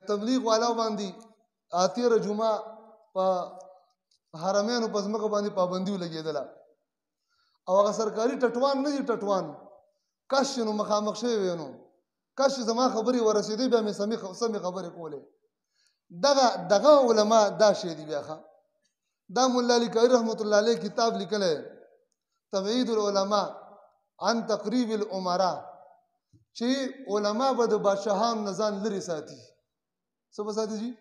تبلیغ والا باندې تیره جمعه په حرمینو په ځمکه باندې پابندي ولګېدله او هغه سرکاري ټټوان نه دي، ټټوان کش نو مخامخ شوی وی، نو کش زما خبرې ورسېدې، بیا مې سمې خبرې کولې. دغه دغه علما دا شی دي. بیا ښه دا ملا علی قاری رحمت الله علیه کتاب لیکلی تبعید العلماء عن تقریب الامراء، چې علما به د بادشاهانو نه ځان لرې ساتي. څه به ساتي جي؟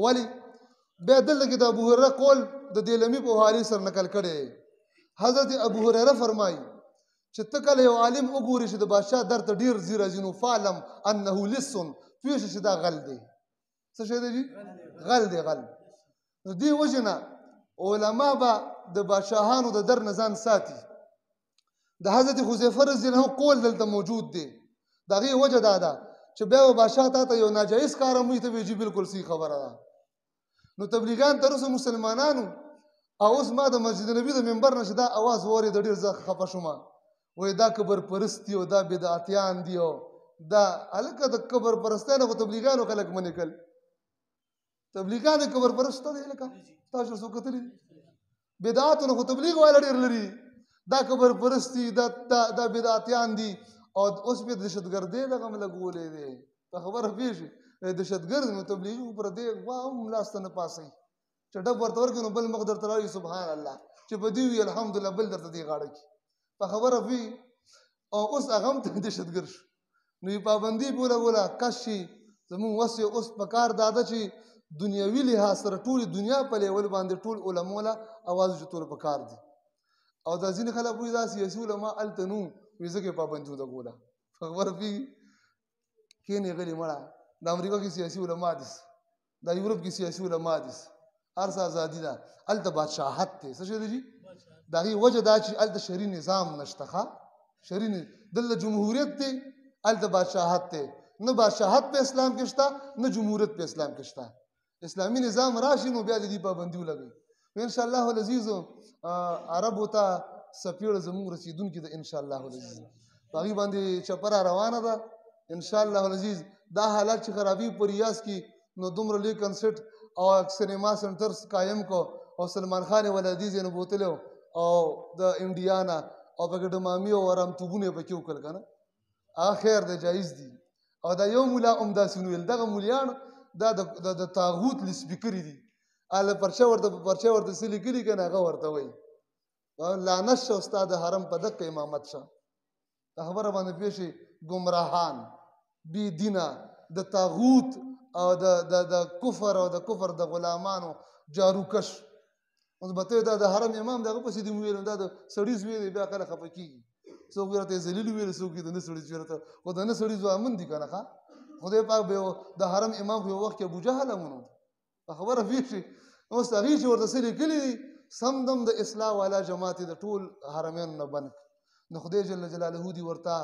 ولی بیا دلته کې د ابو هريره قول د دیلمی په حوالې سره نقل کړی. حضرت ابو هريره فرمایي چې ته کله یو عالم وګورې چې د بادشاه در ته ډېر ځي راځي، نو فعلم انه لص، پوه شه چې دا غل دی. څه شی دی جي؟ غل دی، غل. نو دې وجې نه علما به د بادشاهانو د در نه ځان ساتي. د حضرت حذیفه رضی الله عنه قول دلته موجود دی. د هغې وجه دا ده چې بیا به بادشاه تا ته یو ناجایز کار هم وي، ته به جي بالکل صحیح خبره ده. نو تبلیغان تر اوسه مسلمانانو، او اوس ما د مسجد نبی د منبر نه چې دا اواز واورېد ډېر زه خفه شوم. وایي دا قبر پرست دي او دا بدعتیان دي او دا هلکه د قبر پرستۍ نه خو تبلیغانو خلک منې کړل. تبلیغان قبر پرست دی، لکه تاسو څو کتلي بدعاتو نه خو تبلیغ والا ډېر لري. دا قبر پرستی، دا دا دا بدعتیان دي، او اوس په دهشتګردۍ دغه هم لګولی دی. په خبره پوه شي دهشتګرد، نو تبلیغي خو پر دې غوا هم لاس ته نه پاسوي چې ډب ورته ورکړي نو بل مخ درته راوي. سبحان الله، چې په دې وي الحمدلله، بل درته دې غاړه کړي. په خبره پوه، او اوس هغه هم دهشتګر شو. نو یې پابندي پرې ولګوله. کش چې زموږ وس یې اوس په کار دا ده چې دنیوي لحاظ سره ټولې دنیا په لیول باندې ټول علماو له اواز اوچتول په کار دي. او دا ځینې خلک وایي دا سیاسي علما هلته نو وایي ځکه یې پابندي ولګوله. په خبره پوهېږي؟ کښېنې غلي مړه. د امریکا کې سیاسي علما دي، د یورپ کې سیاسي علما دي، هر څه ازادي ده. هلته بادشاهت دی. څه شی دی جي؟ د هغې وجه دا چې هلته شرعي نظام نشته. ښه شرعي دلته جمهوریت دی، هلته بادشاهت دی. نه بادشاهت په اسلام کې شته، نه جمهوریت په اسلام کې شته. اسلامي نظام راشي نو بیا د دې پابندي ولګوي. ان شاء الله العزیز عربو ته سپیړه زموږ رسیدونکي ده ان شاء الله العزیز. په هغې باندې چپره روانه ده ان شاء الله العزیز. دا حالات چې خرابي په ریاض کې، نو دومره لوی کنسرټ او سینما سنټر قایم کو او سلمان خان یې ولا دې ځای نه بوتلی او د انډیا نه او پکې ډمامي او ارامتوبونه یې پکې وکړل که نه، هغه خیر دی، جایز دي. او دا یو ملا هم داسې وویل، دغه ملیان دا د طاغوت لسپیکري دي. هله پرچه ورته په پرچه ورته څه لیکلي که نه، هغه ورته وایي لعنت شه ستا د حرم په دقه امامت شه. دا خبره باندې پوه شي. ګمراهان، بې دینه، د طاغوت او د د د کفر او د کفر د غلامانو جاروکش. اوس به ته دا د حرم امام دغه پسې دې وویل، دا د سړي زوی دی، بیا کله خفه کېږي. څوک ورته ذلیل ویل، څوک یې د نه سړي زوی راته، خو د نه سړي زامن دي که نه. ښه خدای پاک به د حرم امام خو یو وخت کې ابوجهل هم نو په خبره پوه شي. اوس هغې چې ورته څه لیکلي دي، سم دم د اصلاح والا جماعت د ټول حرمینو نه بند. نو خدای جل جلاله دي ورته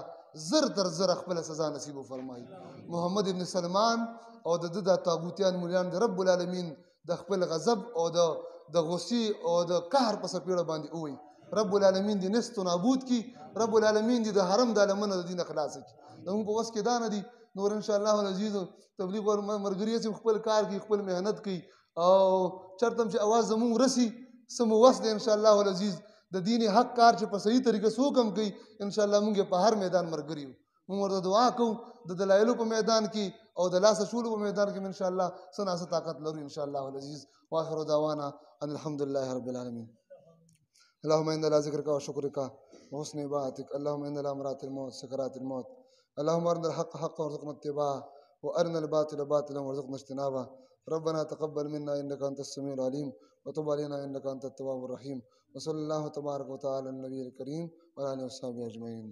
زر تر زره خپله سزا نصیب وفرمایي. محمد ابن سلمان او د ده دا طاغوتیان ملیان د رب العالمین د خپل غضب او د غصې او د قهر په څپېړه باندې ووایي. رب العالمین دې نست و نابود کړي. رب العالمین دې د حرم د لمنه د دین خلاص کړي. زموږ په وس کې دا نه دي. نور ان شاء الله العزیز تبلیغ ور مرګري چې خپل کار کوي، خپل مهنت کوي، او چرته چې اواز زموږ رسی سم وس دی ان شاء الله العزیز د دین حق کار چې په صحیح طریقه څوک هم کوي، ان شاء الله موږ په هر میدان مرګري یو. موږ ورته دعا کوو د دلایلو په میدان کې او د لاس شولو په میدان کې ان شاء الله څه نا څه طاقت لرو ان شاء الله العزیز. واخر دعوانا ان الحمد لله رب العالمین. اللهم انا لا ذكرك وشكرك وحسن عبادتك. اللهم انا لا مرات الموت سكرات الموت. اللهم ارنا الحق حقا وارزقنا اتباعه، وارنا الباطل باطلا وارزقنا اجتنابه. ربنا تقبل منا انك انت السميع العليم، وتب علينا انك انت التواب الرحيم. وصلى الله تبارك وتعالى على النبي الكريم وعلى اله وصحبه اجمعين.